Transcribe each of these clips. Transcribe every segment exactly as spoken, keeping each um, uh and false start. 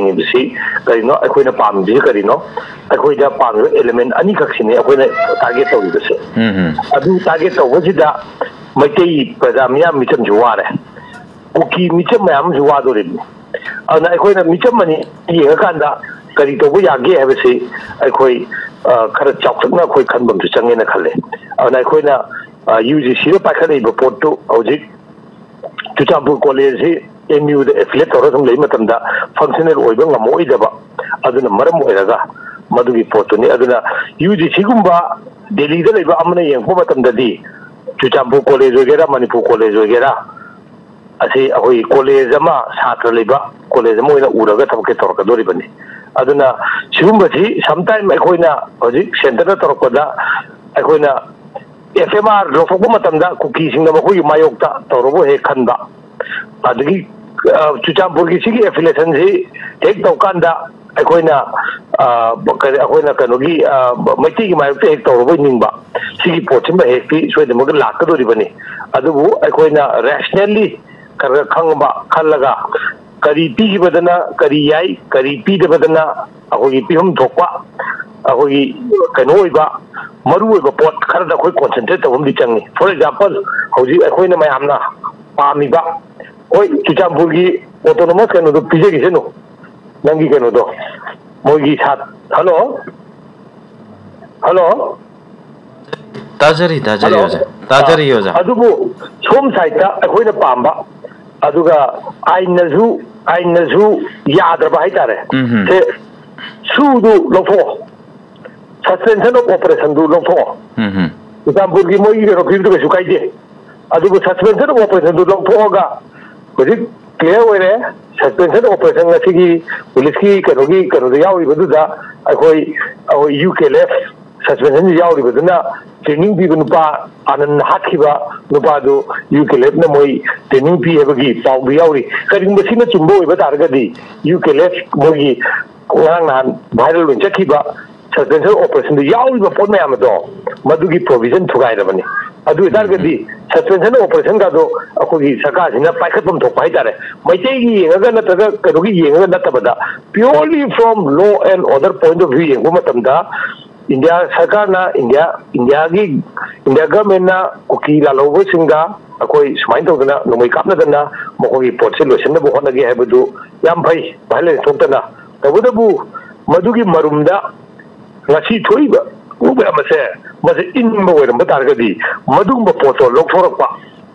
ꯌꯦꯡꯉꯤꯕꯁꯤ ꯀꯔꯤꯅꯣ? ꯑꯩꯈꯣꯏꯅ ꯄꯥꯝꯃꯤꯕꯁꯤ ꯀꯔꯤꯅꯣ? ꯑꯩꯈꯣꯏꯗ ꯄꯥꯝꯃꯤꯕ element ꯑꯅꯤꯈꯛꯁꯤꯅꯦ ꯑꯩꯈꯣꯏꯅ target ꯇꯧꯔꯤꯕꯁꯦ꯫ ꯎꯝ ꯎꯝ ꯑꯗꯨ target ꯇꯧꯕꯁꯤꯗ ꯃꯩꯇꯩ ꯄ꯭ꯔꯖꯥ ꯃꯤꯌꯥꯝ ꯃꯤꯆꯝꯁꯨ ꯋꯥꯔꯦ, ꯀꯨꯀꯤ ꯃꯤꯆꯝ ꯃꯌꯥꯝ ꯑꯃꯁꯨ ꯋꯥꯗꯣꯔꯤꯕꯅꯤ꯫ ꯑꯗꯨꯅ ꯑꯩꯈꯣꯏꯅ ꯃꯤꯆꯝ ꯑꯅꯤ ꯌꯦꯡꯉꯀꯥꯟꯗ ꯀꯔꯤ ꯇꯧꯕ ꯌꯥꯒꯦ ꯍꯥꯏꯕꯁꯤ ꯑꯩꯈꯣꯏ, ꯑ, ꯈꯔ ꯆꯥꯎꯊꯛꯅ ꯑꯩꯈꯣꯏ ꯈꯟꯕ ꯑꯃꯁꯨ ꯆꯪꯉꯦꯅ ꯈꯜꯂꯦ꯫ ꯑꯗꯨꯅ ꯑꯩꯈꯣꯏꯅ, ꯑ, UGC ꯗ ꯄꯥꯏꯈꯠꯂꯛꯏꯕ ꯄꯣꯠꯇꯨ ꯍꯧꯖꯤꯛ ꯆꯨꯔꯆꯥꯟꯄꯨꯔ ꯀꯣꯂꯦꯖꯁꯤ MU ꯗ affiliate ꯇꯧꯔꯒ ꯁꯨꯝ ꯂꯩ ꯃꯇꯝꯗ functional ꯑꯣꯏꯕ ꯉꯝꯃꯛꯑꯣꯏꯗꯕ, ꯑꯗꯨꯅ ꯃꯔꯝ ꯑꯣꯏꯔꯒ ꯃꯗꯨꯒꯤ ꯄꯣꯠꯇꯨꯅꯤ꯫ ꯑꯗꯨꯅ UGC ꯒꯨꯝꯕ ꯗꯦꯜꯂꯤꯗ ꯂꯩꯕ ꯑꯃꯅ ꯌꯦꯡꯉꯛꯄ ꯃꯇꯝꯗꯗꯤ ꯆꯨꯔꯆꯥꯟꯄꯨꯔ ꯀꯣꯂꯦꯖ ꯑꯣꯏꯒꯦꯔꯥ, ꯃꯅꯤꯄꯨꯔ ꯀꯣꯂꯦꯖ ꯑꯣꯏꯒꯦꯔꯥ, ꯑꯁꯤ ꯑꯩꯈꯣꯏ ꯀꯣꯂꯦꯖ ꯑꯃ, ꯁꯥꯇ꯭ꯔ ꯂꯩꯕ ꯀꯣꯂꯦꯖ ꯑꯃ ꯑꯣꯏꯅ ꯎꯔꯒ ꯊꯕꯛꯁꯦ ꯇꯧꯔꯛꯀꯗꯧꯔꯤꯕꯅꯤ꯫ ꯑꯗꯨꯅ ꯁꯤꯒꯨꯝꯕꯁꯤ sometime ꯑꯩꯈꯣꯏꯅ ꯍꯧꯖꯤꯛ centre ꯗ ꯇꯧꯔꯛꯄꯗ ꯑꯩꯈꯣꯏꯅ FMR ꯂꯧꯊꯣꯛꯄ ꯃꯇꯝꯗ ꯀꯨꯀꯤꯁꯤꯡꯅ ꯃꯈꯣꯏꯒꯤ ꯃꯥꯌꯣꯛꯇ ꯇꯧꯔꯕ ꯍꯦꯛ ꯈꯟꯕ, ꯑꯗꯒꯤ, ꯑ, ꯆꯨꯔꯆꯥꯟꯄꯨꯔꯒꯤ ꯁꯤꯒꯤ affiliation ꯁꯤ ꯍꯦꯛ ꯇꯧꯀꯥꯟꯗ ꯑꯩꯈꯣꯏꯅ, ꯑ, ꯀꯔꯤ, ꯑꯩꯈꯣꯏꯅ ꯀꯩꯅꯣꯒꯤ, ꯑ, ꯃꯩꯇꯩꯒꯤ ꯃꯥꯌꯣꯛꯇ ꯍꯦꯛ ꯇꯧꯔꯕꯣꯏ ꯅꯤꯡꯕ, ꯁꯤꯒꯤ ꯄꯣꯠꯁꯤꯃ ꯍꯦꯛꯇꯤ ꯁꯣꯏꯗꯅꯃꯛꯀꯤ ꯂꯥꯛꯀꯗꯣꯔꯤꯕꯅꯤ꯫ ꯑꯗꯨꯕꯨ ꯑꯩꯈꯣꯏꯅ rationally ꯈꯔ ꯈꯔ ꯈꯪꯕ ꯈꯜꯂꯒ, ꯀꯔꯤ ꯄꯤꯈꯤꯕꯗꯅ ꯀꯔꯤ ꯌꯥꯏ, ꯀꯔꯤ ꯄꯤꯗꯕꯗꯅ ꯑꯩꯈꯣꯏꯒꯤ ꯄꯤꯐꯝ ꯊꯣꯛꯄ, ꯑꯩꯈꯣꯏꯒꯤ ꯀꯩꯅꯣ ꯑꯣꯏꯕ, ꯃꯔꯨ ꯑꯣꯏꯕ ꯄꯣꯠ ꯈꯔꯗ ꯑꯩꯈꯣꯏ concentrate ꯇꯧꯕ ꯑꯃꯗꯤ ꯆꯪꯉꯤ꯫ For example, ꯍꯧꯖꯤꯛ ꯑꯩꯈꯣꯏꯅ ꯃꯌꯥꯝꯅ ꯄꯥꯝꯃꯤꯕ, ꯍꯣꯏ, ꯆꯨꯔꯆꯥꯟꯄꯨꯔꯒꯤ autonomous ꯀꯩꯅꯣꯗꯣ ꯄꯤꯖꯈꯤꯁꯅꯨ, ꯅꯪꯒꯤ ꯀꯩꯅꯣꯗꯣ, ꯃꯣꯏꯒꯤ ꯁꯥꯠ-, hello? Hello? ꯇꯥꯖꯔꯤ, ꯇꯥꯖꯔꯤ, Hello? ꯑꯣꯖꯥ꯫ ꯇꯥꯖꯔꯤ, ꯑꯣꯖꯥ꯫ ꯑꯗꯨꯕꯨ ꯁꯣꯝ side ꯇ ꯑꯩꯈꯣꯏꯅ ꯄꯥꯝꯕ, ꯑꯗꯨꯒ ꯑꯥꯏꯟꯅꯁꯨ, ꯑꯥꯏꯟꯅꯁꯨ ꯌꯥꯗ꯭ꯔꯕ ꯍꯥꯏꯇꯥꯔꯦ꯫ ꯎꯝ ꯍꯝ꯫ ꯁꯦ, ꯁꯨꯗꯨ ꯂꯧꯊꯣꯛꯑꯣ, suspension of operation ꯗꯨ ꯂꯧꯊꯣꯛꯑꯣ꯫ ꯎꯝ ꯍꯝ꯫ ꯆꯨꯔꯆꯥꯟꯄꯨꯔꯒꯤ ꯃꯣꯏꯒꯤ ꯀꯩꯅꯣ ꯄꯤꯕꯗꯨ ꯀꯩꯁꯨ ꯀꯥꯏꯗꯦ꯫ ꯑꯗꯨꯕꯨ suspension of operation ꯗꯨ ꯂꯧꯊꯣꯛꯑꯒ ꯍꯧꯖꯤꯛ clear ꯑꯣꯏꯔꯦ, suspension of operation ꯉꯁꯤꯒꯤ ꯄꯨꯂꯤꯁꯀꯤ ꯀꯩꯅꯣꯒꯤ ꯀꯩꯅꯣꯗ ꯌꯥꯎꯔꯤꯕꯗꯨꯗ ꯑꯩꯈꯣꯏ, ꯑꯩꯈꯣꯏ UKLF suspension ꯗ ꯌꯥꯎꯔꯤꯕꯗꯨꯅ training ꯄꯤꯕ ꯅꯨꯄꯥ ꯑꯅꯟ ꯍꯥꯠꯈꯤꯕ ꯅꯨꯄꯥꯗꯨ UKLF ꯅ ꯃꯣꯏ training ꯄꯤ ꯍꯥꯏꯕꯒꯤ ꯄꯥꯎꯗꯨ ꯌꯥꯎꯔꯤ꯫ ꯀꯔꯤꯒꯨꯝꯕ ꯁꯤꯅ ꯆꯨꯝꯕ ꯑꯣꯏꯕ ꯇꯥꯔꯒꯗꯤ UKLF ꯃꯣꯏꯒꯤ ꯉꯔꯥꯡ ꯅꯍꯥꯟ viral ꯑꯣꯏꯅ ꯆꯠꯈꯤꯕ suspension of operation ꯗ ꯌꯥꯎꯔꯤꯕ ꯄꯣꯠ ꯃꯌꯥꯝ ꯑꯗꯣ ꯃꯗꯨꯒꯤ provision ꯊꯨꯒꯥꯏꯔꯕꯅꯤ꯫ ꯑꯗꯨ ꯑꯣꯏꯇꯥꯔꯒꯗꯤ ꯁꯁꯄꯦꯟꯁꯟ ꯑꯣꯄꯔꯦꯁꯟꯒꯗꯣ ꯑꯩꯈꯣꯏꯒꯤ ꯁꯔꯀꯥꯔꯁꯤꯅ ꯄꯥꯏꯈꯠꯐꯝ ꯊꯣꯛꯄ ꯍꯥꯏꯇꯥꯔꯦ꯫ ꯃꯩꯇꯩꯒꯤ ꯌꯦꯡꯉꯒ ꯅꯠꯇ꯭ꯔꯒ ꯀꯩꯅꯣꯒꯤ ꯌꯦꯡꯉꯒ ꯅꯠꯇꯕꯗ, purely from law and order point of view ꯌꯦꯡꯕ ꯃꯇꯝꯗ, ꯏꯟꯗꯤꯌꯥ ꯁꯔꯀꯥꯔꯅ, ꯏꯟꯗꯤꯌꯥ, ꯏꯟꯗꯤꯌꯥꯒꯤ, ꯏꯟꯗꯤꯌꯥ ꯒꯚꯔꯟꯃꯦꯟꯅ ꯀꯨꯀꯤ ꯂꯥꯜꯍꯧꯕꯁꯤꯡꯗ ꯑꯩꯈꯣꯏ ꯁꯨꯃꯥꯏꯅ ꯇꯧꯗꯅ ꯅꯣꯡꯃꯩ ꯀꯥꯞꯅꯗꯅ ꯃꯈꯣꯏꯒꯤ ꯄꯣꯠꯁꯦ ꯂꯣꯏꯁꯤꯟꯅꯕ ꯍꯣꯠꯅꯒꯦ ꯍꯥꯏꯕꯗꯨ ꯌꯥꯝ ꯐꯩ, ꯚꯥꯏꯑꯣꯂꯦꯟꯁ ꯊꯣꯛꯇꯅ꯫ ꯇꯧꯕꯇꯕꯨ ꯃꯗꯨꯒꯤ ꯃꯔꯨꯝꯗ ꯉꯁꯤ ꯊꯣꯛꯏꯕ ꯃꯌꯥꯝ ꯑꯁꯦ, ꯃꯁꯦ ꯏꯟꯕ ꯑꯣꯏꯔꯝꯕ ꯇꯥꯔꯒꯗꯤ, ꯃꯗꯨꯒꯨꯝꯕ ꯄꯣꯠꯇꯣ ꯂꯧꯊꯣꯔꯛꯄ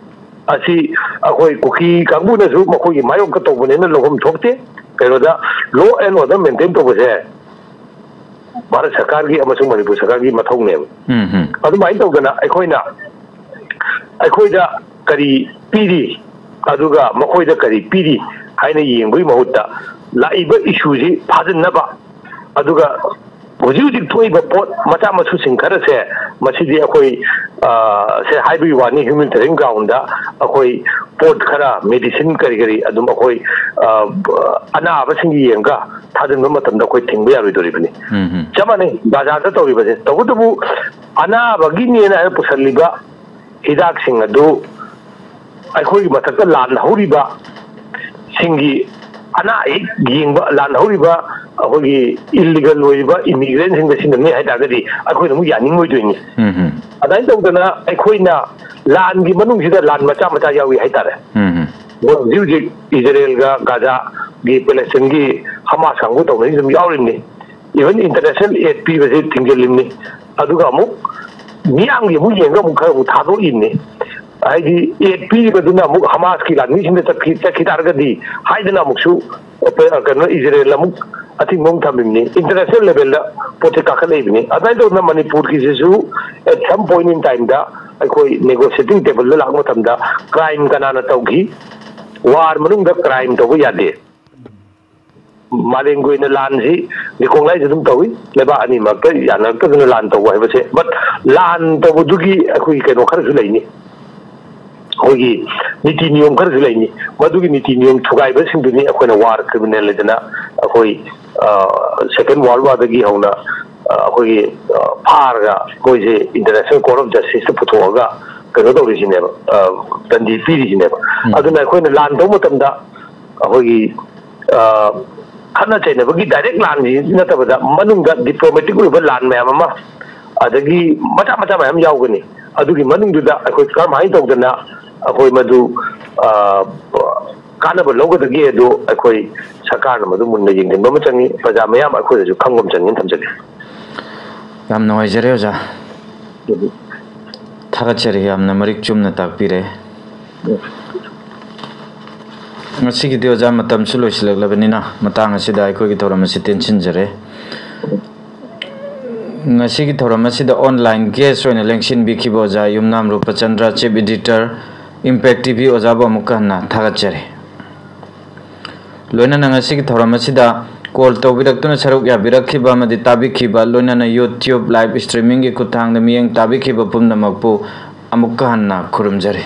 ꯑꯁꯤ ꯑꯩꯈꯣꯏ ꯀꯨꯀꯤ ꯀꯥꯡꯕꯨꯅꯁꯨ ꯃꯈꯣꯏꯒꯤ ꯃꯥꯌꯣꯛꯇ ꯇꯧꯕꯅꯤꯅ ꯂꯧꯐꯝ ꯊꯣꯛꯇꯦ꯫ ꯀꯩꯅꯣꯗ, law and order maintain ꯇꯧꯕꯁꯦ ꯚꯥꯔꯠ ꯁꯔꯀꯥꯔꯒꯤ ꯑꯃꯁꯨꯡ ꯃꯅꯤꯄꯨꯔ ꯁꯔꯀꯥꯔꯒꯤ ꯃꯊꯧꯅꯦꯕ꯫ ꯎꯝ, ꯎꯝ꯫ ꯑꯗꯨꯃꯥꯏꯅ ꯇꯧꯗꯅ ꯑꯩꯈꯣꯏꯅ, ꯑꯩꯈꯣꯏꯗ ꯀꯔꯤ ꯄꯤꯔꯤ, ꯑꯗꯨꯒ ꯃꯈꯣꯏꯗ ꯀꯔꯤ ꯄꯤꯔꯤ ꯍꯥꯏꯅ ꯌꯦꯡꯕꯒꯤ ꯃꯍꯨꯠꯇ, ꯂꯥꯛꯏꯕ ꯏꯁꯨꯁꯤ ꯐꯥꯖꯤꯟꯅꯕ, ꯑꯗꯨꯒ ꯍꯧꯖꯤꯛ ꯍꯧꯖꯤꯛ ꯊꯣꯛꯏꯕ ꯄꯣꯠ ꯃꯆꯥ ꯃꯁꯨꯁꯤꯡ ꯈꯔꯁꯦ, ꯃꯁꯤꯗꯤ ꯑꯩꯈꯣꯏ, ꯑ, ꯁꯦ ꯍꯥꯏꯕꯒꯤ ꯋꯥꯅꯤ, ꯍ꯭ꯌꯨꯃꯦꯅꯤꯇꯦꯔꯤꯌꯟ ꯒ꯭ꯔꯥꯎꯟꯗ ꯑꯩꯈꯣꯏ ꯄꯣꯠ ꯈꯔ, ꯃꯦꯗꯤꯁꯤꯟ ꯀꯔꯤ ꯀꯔꯤ ꯑꯗꯨꯝ ꯑꯩꯈꯣꯏ, ꯑ, ꯑꯅꯥꯕꯁꯤꯡ ꯌꯦꯡꯉꯒ ꯊꯥꯖꯤꯟꯕ ꯃꯇꯝꯗ ꯑꯩꯈꯣꯏ ꯊꯤꯡꯕ ꯌꯥꯔꯣꯏꯗꯣꯔꯤꯕꯅꯤ꯫ ꯎꯝ, ꯎꯝ꯫ ꯆꯞ ꯃꯥꯟꯅꯩ ꯒꯥꯖꯥꯗ ꯇꯧꯔꯤꯕꯁꯦ꯫ ꯇꯧꯕꯇꯕꯨ ꯑꯅꯥꯕꯒꯤꯅꯦꯅ ꯍꯥꯏꯅ ꯄꯨꯁꯜꯂꯤꯕ ꯍꯤꯗꯥꯛꯁꯤꯡ ꯑꯗꯨ ꯑꯩꯈꯣꯏꯒꯤ ꯃꯊꯛꯇ ꯂꯥꯟ ꯍꯧꯔꯤꯕ ꯁꯤꯡꯒꯤ ꯑꯅꯥ ꯑꯌꯦꯛ ꯌꯦꯡꯕ, ꯂꯥꯟ ꯍꯧꯔꯤꯕ ꯑꯩꯈꯣꯏꯒꯤ ꯏꯜꯂꯤꯒꯜ ꯑꯣꯏꯔꯤꯕ ꯏꯃꯤꯒ꯭ꯔꯦꯟꯁꯤꯡꯗ ꯁꯤꯟꯅꯅꯤ ꯍꯥꯏ ꯇꯥꯔꯒꯗꯤ ꯑꯩꯈꯣꯏꯅ ꯑꯃꯨꯛ ꯌꯥꯅꯤꯡꯉꯣꯏꯗꯣꯏꯅꯤ꯫ ꯎꯝ, ꯎꯝ꯫ ꯑꯗꯨꯃꯥꯏꯅ ꯇꯧꯗꯅ ꯑꯩꯈꯣꯏꯅ ꯂꯥꯟꯒꯤ ꯃꯅꯨꯡꯁꯤꯗ ꯂꯥꯟ ꯃꯆꯥ ꯃꯆꯥ ꯌꯥꯎꯏ ꯍꯥꯏꯇꯥꯔꯦ꯫ ꯎꯝ, ꯎꯝ꯫ ꯃꯣꯏ ꯍꯧꯖꯤꯛ ꯍꯧꯖꯤꯛ ꯏꯖꯔꯦꯜꯒ ꯒꯥꯖꯥꯒꯤ, ꯄꯦꯂꯦꯁꯇꯤꯟꯒꯤ ꯍꯃꯥꯁ ꯀꯥꯡꯕꯨ ꯇꯧꯅꯔꯤꯁꯤ ꯑꯗꯨꯝ ꯌꯥꯎꯔꯤꯕꯅꯤ꯫ Even international aid ꯄꯤꯕꯁꯦ ꯊꯤꯡꯖꯤꯜꯂꯤꯕꯅꯤ꯫ ꯑꯗꯨꯒ ꯑꯃꯨꯛ ꯃꯤꯌꯥꯝꯒꯤ ꯑꯃꯨꯛ ꯌꯦꯡꯉꯒ ꯑꯃꯨꯛ ꯈꯔ ꯑꯃꯨꯛ ꯊꯥꯗꯣꯛꯏꯕꯅꯤ꯫ ꯍꯥꯏꯗꯤ, aid ꯄꯤꯔꯤꯕꯗꯨꯅ ꯑꯃꯨꯛ ꯍꯃꯥꯁꯀꯤ ꯂꯥꯟꯃꯤꯁꯤꯡꯗ ꯆꯠꯈꯤ, ꯆꯠꯈꯤ ꯇꯥꯔꯒꯗꯤ ꯍꯥꯏꯗꯅ ꯑꯃꯨꯛꯁꯨ, ꯑ, ꯀꯩꯅꯣ, ꯏꯖꯔꯦꯜ ꯑꯃꯨꯛ ꯑꯊꯤꯡꯕ ꯑꯃꯨꯛ ꯊꯝꯃꯤꯕꯅꯤ꯫ International level ꯗ ꯄꯣꯠꯁꯦ ꯀꯥꯈꯠꯂꯛꯏꯕꯅꯤ꯫ ꯑꯗꯨꯃꯥꯏꯅ ꯇꯧꯗꯅ ꯃꯅꯤꯄꯨꯔꯒꯤꯁꯤꯁꯨ at some point in time ꯗ ꯑꯩꯈꯣꯏ negotiating table ꯗ ꯂꯥꯛꯄ ꯃꯇꯝꯗ, ꯀ꯭ꯔꯥꯏꯝ ꯀꯅꯥꯅ ꯇꯧꯈꯤ? ꯋꯥꯔ ꯃꯅꯨꯡꯗ ꯀ꯭ꯔꯥꯏꯝ ꯇꯧꯕ ꯌꯥꯗꯦ꯫ ꯃꯥꯂꯦꯝꯒꯤ ꯑꯣꯏꯅ ꯂꯥꯟꯁꯤ ꯂꯤꯀꯣꯡꯂꯥꯏꯁꯨ ꯑꯗꯨꯝ ꯇꯧꯏ, ꯂꯩꯕꯥꯛ ꯑꯅꯤ ꯃꯔꯛꯇ ꯌꯥꯅꯔꯛꯇꯗꯅ ꯂꯥꯟ ꯇꯧꯕ ꯍꯥꯏꯕꯁꯦ꯫ But ꯂꯥꯟ ꯇꯧꯕꯗꯨꯒꯤ ꯑꯩꯈꯣꯏꯒꯤ ꯀꯩꯅꯣ ꯈꯔꯁꯨ ꯂꯩꯅꯤ, ꯑꯩꯈꯣꯏꯒꯤ ꯅꯤꯇꯤ ꯅꯤꯌꯣꯝ ꯈꯔꯁꯨ ꯂꯩꯅꯤ꯫ ꯃꯗꯨꯒꯤ ꯅꯤꯇꯤ ꯅꯤꯌꯣꯝ ꯊꯨꯒꯥꯏꯕꯁꯤꯡꯗꯨꯅꯤ ꯑꯩꯈꯣꯏꯅ ꯋꯥꯔ ꯀ꯭ꯔꯤꯃꯤꯅꯦꯜ ꯍꯥꯏꯗꯅ, ꯑꯩꯈꯣꯏ, ꯑ, Second World War ꯗꯒꯤ ꯍꯧꯅ ꯑ, ꯑꯩꯈꯣꯏꯒꯤ, ꯑ, ꯐꯥꯔꯒ ꯃꯣꯏꯁꯦ International Court of Justice ꯇ ꯄꯨꯊꯣꯛꯑꯒ ꯀꯩꯅꯣ ꯇꯧꯔꯤꯁꯤꯅꯦꯕ, ꯑ, ꯗꯟꯗꯤ ꯄꯤꯔꯤꯁꯤꯅꯦꯕ꯫ ꯎꯝ꯫ ꯑꯗꯨꯅ ꯑꯩꯈꯣꯏꯅ ꯂꯥꯟ ꯇꯧꯕ ꯃꯇꯝꯗ ꯑꯩꯈꯣꯏꯒꯤ, ꯑ, ꯈꯠꯅ ꯆꯩꯅꯕꯒꯤ direct ꯂꯥꯟꯁꯤ ꯅꯠꯇꯕꯗ ꯃꯅꯨꯡꯗ diplomatic ꯑꯣꯏꯕ ꯂꯥꯟ ꯃꯌꯥꯝ ꯑꯃ, ꯑꯗꯒꯤ ꯃꯆꯥ ꯃꯆꯥ ꯃꯌꯥꯝ ꯌꯥꯎꯒꯅꯤ꯫ ꯑꯗꯨꯒꯤ ꯃꯅꯨꯡꯗꯨꯗ ꯑꯩꯈꯣꯏ ꯀꯔꯝꯍꯥꯏꯅ ꯇꯧꯗꯅ ꯑꯩꯈꯣꯏ ꯃꯗꯨ, ꯑ, ꯀꯥꯟꯅꯕ ꯂꯧꯒꯗꯒꯦ ꯑꯗꯨ ꯑꯩꯈꯣꯏ ꯁꯔꯀꯥꯔꯅ ꯃꯗꯨ ꯃꯨꯟꯅ ꯌꯦꯡꯁꯤꯟꯕ ꯑꯃ ꯆꯪꯉꯤ꯫ ꯄ꯭ꯔꯖꯥ ꯃꯌꯥꯝ ꯑꯩꯈꯣꯏꯗꯁꯨ ꯈꯪꯕ ꯑꯃ ꯆꯪꯉꯤ ꯊꯝꯖꯒꯦ꯫ ꯌꯥꯝ ꯅꯨꯡꯉꯥꯏꯖꯔꯦ ꯑꯣꯖꯥ꯫ ꯎꯝ꯫ ꯊꯥꯒꯠꯆꯔꯤ, ꯌꯥꯝꯅ ꯃꯔꯤꯛ ꯆꯨꯝꯅ ꯇꯥꯛꯄꯤꯔꯦ꯫ ꯎꯝ꯫ ꯉꯁꯤꯒꯤꯗꯤ ꯑꯣꯖꯥ ꯃꯇꯝꯁꯨ ꯂꯣꯏꯁꯤꯜꯂꯛꯂꯕꯅꯤꯅ ꯃꯇꯥꯡ ꯑꯁꯤꯗ ꯑꯩꯈꯣꯏꯒꯤ ꯊꯧꯔꯝ ꯑꯁꯤ ꯇꯦꯟꯁꯤꯟꯖꯔꯦ꯫ ꯉꯁꯤꯒꯤ ꯊꯧꯔꯝ ꯑꯁꯤꯗ online guest ꯑꯣꯏꯅ ꯂꯦꯡꯁꯤꯟꯕꯤꯈꯤꯕ ꯑꯣꯖꯥ ꯌꯨꯝꯅꯥꯝ ꯔꯨꯄꯆꯟꯗ꯭ꯔ, Chief Editor, Impact T V, ꯑꯣꯖꯥꯕꯨ ꯑꯃꯨꯛꯀ ꯍꯟꯅ ꯊꯥꯒꯠꯆꯔꯤ꯫ ꯂꯣꯏꯅꯅ ꯉꯁꯤꯒꯤ ꯊꯧꯔꯝ ꯑꯁꯤꯗ call ꯇꯧꯕꯤꯔꯛꯇꯨꯅ ꯁꯔꯨꯛ ꯌꯥꯕꯤꯔꯛꯈꯤꯕ ꯑꯃꯗꯤ ꯇꯥꯕꯤꯈꯤꯕ, ꯂꯣꯏꯅꯅ YouTube live streaming ꯒꯤ ꯈꯨꯠꯊꯥꯡꯗ ꯃꯤꯠꯌꯦꯡ ꯇꯥꯕꯤꯈꯤꯕ ꯄꯨꯝꯅꯃꯛꯄꯨ ꯑꯃꯨꯛꯀ ꯍꯟꯅ ꯈꯨꯔꯨꯝꯖꯔꯤ꯫